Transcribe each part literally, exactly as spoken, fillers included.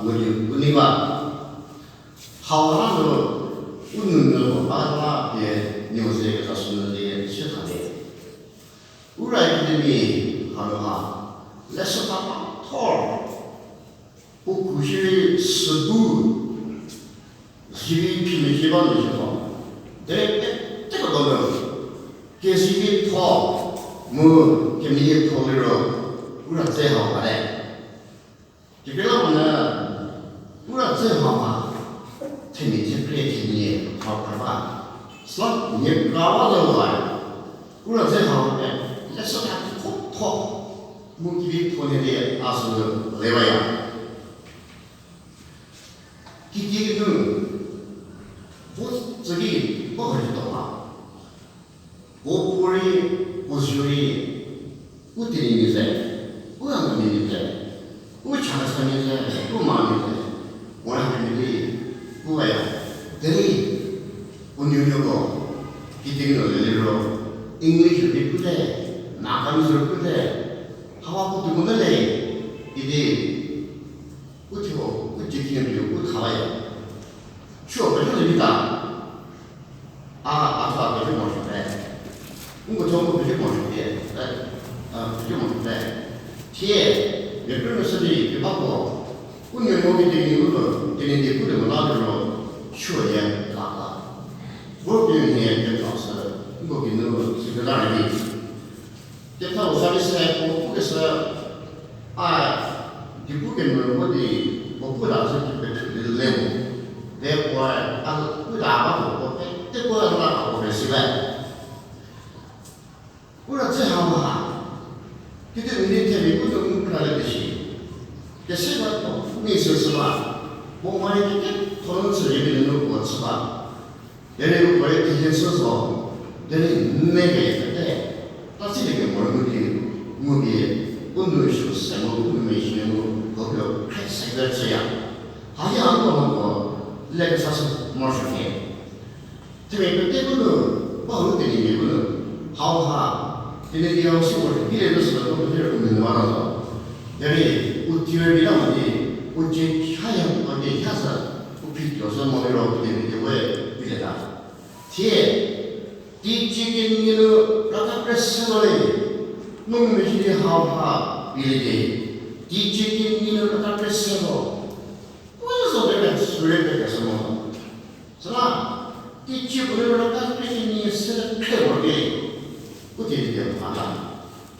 nguliu u nei ba. Hauha nu u nou nu ba la pie niu ze keza sünu di sie tha di. Ura Academy hanu ha leshüda pathor, u khu shierei sübu, zivi phimezhie ba nu zhüko. Derei peteko donu kezivi tho mu kemeyietho liro Ura dze hau ha le. Kekreilamonyü Ura dze hau ha themia thekrie themia hau kra ba. Süla nie kra ba zo la, Ura dze hau ha leshüda kikotho mu kevi tho nhie di a sü le baya. Kitiekinu vo tsü ki ba hurei to ha. Puo puorei, puo zorei, u Tenyimia ze, u Angami mia ze, u Chakhesangmia ze, u Mangamia ze, morei hakemhie di pu baya. Derei u nuonuoko kitiekinu le liro, English rei pute, Nagamese rei pute, hawa putuo mo le le idi u thuo, u tiekinu pie u tha baya. Thuo pejo le vita, a, a thuo a pejo morosuote. Nko thuo nko pejo morosuote, e, a, pejo morosuote. Thie mia krünuo sü di pie ba puo, u nuonuo kitiekinu nu Tenyidie pulie mo la liro, thuo ye kaka. Vo pie nhie kethau sü, nko kinu sü kela rei di. Kethau sa di se puo pukeshü, a, di pukenu vo di, puo puta zhü ki pethu di le mo. Ve puoe, a, puta ba puo puo peteko la a puo rei si le. Ura dze hau ha, kitiekinu themia puo nu ngu kra le di shi. Kese ba puo, mi sü sü ba, puo morei keketho nu chü rei di nu puo chü ba. Derei uko rei thehie chü zo, derei n ne keyie pete, ta silie kemorei ngu di, ngu pie, u nou sü se mu, u nou mezhie mu, hopie khre se kecüya. Haki a nko hako, le kesa sü morosuo nhie. Themia pete bu nu, ba u Tenyimia bu nu, hau ha, Tenyidie hau si morosuo ki le nu sü ko pete u nou nu ba la zo. Derei u tier bi la mo di, u cie haya u cie ha sü, u phi tuo sü mo liro u Tenyidie we pilieta. Thie, teicie kenie nu raka kre se zo le, mu mezhie di hau ha piliete. Teicie kenie nu raka kre se zo. U zo de le sürei pekeshü mo. Süla, teicie puo nu raka kre kenie se khre mo di, u Tenyidie hau ha la.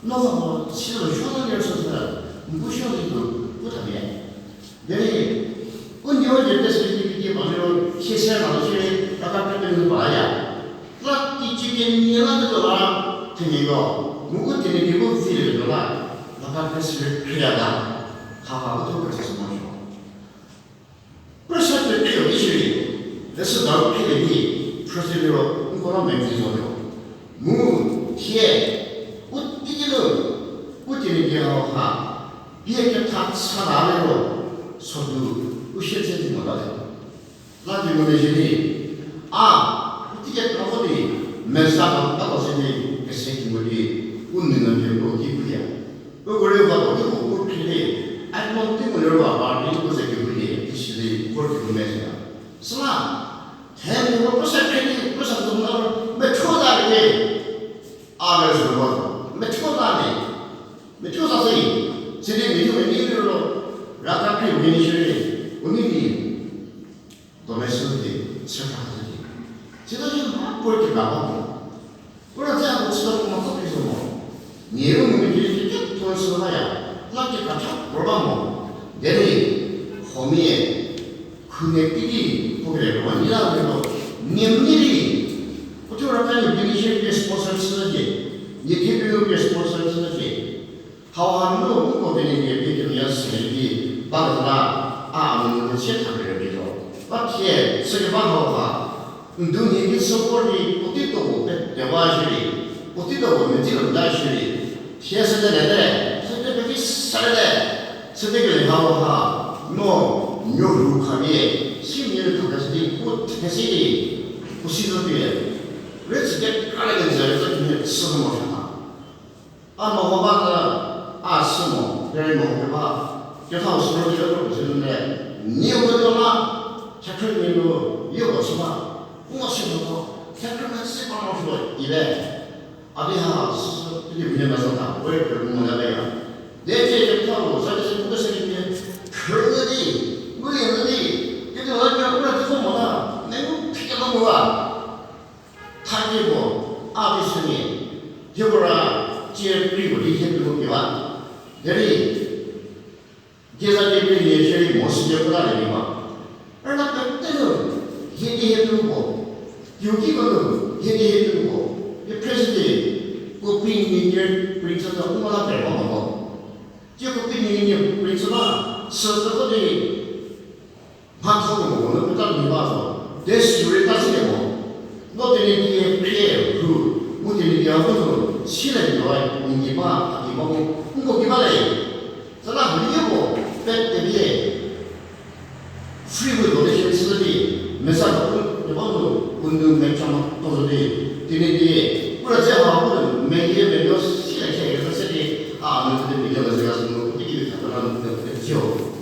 No za mo, si zo suo zo lie sü sü, n bu suo di nu, u tha pie. Derei, u nuo die test di kiti ba liro, sie se na lo shierei, raka kre kenie nu ba ya. La teicie kenie la ketuo la, themiako, mu u Tenyidie bu vilie ketuo la, raka kre se khreya ga, hauha u thuo kre se morosuo. Pressure pekhrieu di shierei, leshüda u khrie di, pressure liro, nko la mevü zo liro. Mu, thie, u teiki nu, u Tenyidie hau ha, pie ketha chü la liro, sodu, u sie tse di mota le. La kengumezhie di, a, u teiki kra vo di, meza ka ta lo se di, kese kengu di, u nou nu pie u ki puya. Uko rei va puo ki puo pu khrie di, a no ti mo liro ba ba di u ze kehou di, isi di vor kengumezhie ya. Süla, themia puo pressure khrie di, pressure zo mo, methuo za le di, a le zo mo, methuo za le, methuo za se, sidi methuo meni liro, raka krie u kenie shierei, u nei di, donation di, chüta di. Sita di mha puo keba ba mo. Ura dze hako chüta mo mha ko phi zo mo. Nie u nu medi di keketho chü baya. La kekra cha puo ba mo. Derei, huomia, khunhie teiki, puo kele puo nyi la liro, nie meni di, puo thuo raka nie beneficiary pie sponsor chüzhie, nie thie pie nu pie sponsor chüzhie. Hauha nu nko Tenyidie pie kemeyie se di, ba keta la, a, a nu nu chie tha pie rei zo. Ba thie, sükeba hauha, n du nhie ki chü vor di, puotei do puo pete ba shierei, puotei do puo medzi lo ta shierei, thie sede lete, sede pevi sede, sede kele hauha, no, nuo rhu kha pie, si nie rei khakeshü di, puo thesi di, puo si zo pie, rei tsü kekra le kenjü rei zo kenie chü zo mo shü ha. A meho ba zü, a sü mo, derei meho keba, Ketha sürü di kro puo sü nunu, nieko tuo la, thekhrü nie nu, yoko chü ba, ngo si mo ko, thekhrü mese pa mo sü ibe. A di ha, süsü, tidi mhie meza ta, we khrü mo la leya. Decie ketha u, sa di se pu kese di, khrü di, ngulie di, kedi la kra kra di mo la, mengu phikeba mo ba. Thakie puo, a di sümia, hieko ra, cie kri puo di hie tuo ki ba. Derei, dieza di kri nie shierei mo sü die puta le di ba. Rüna pete nu, hie di hie tuo puo, tuo kiko nu, hie di hie tuo puo, hie president, copy nie krie print chü ta u mo la pe ba mo ko. Cie copy nie krie print chü ba, sü tuo di, mhatho kemo puo nu peta nu ba zo, de sürei ta silie mo. No Tenyidie khrie ru, mu Tenyidie a bu nu, silie di ba, n ki ba, a ki ba mu, nko ki ba le. Süla hanie puo, pete bie, free will donation chü di, mesa ko u, di ba nu, u nu mecamo to zo di, Tenyidie, u ra ze ha u nu, meyie menuo silie khe keta se di, a nu te meyie le ze ga sü nu, tiki tha keta nu te zio.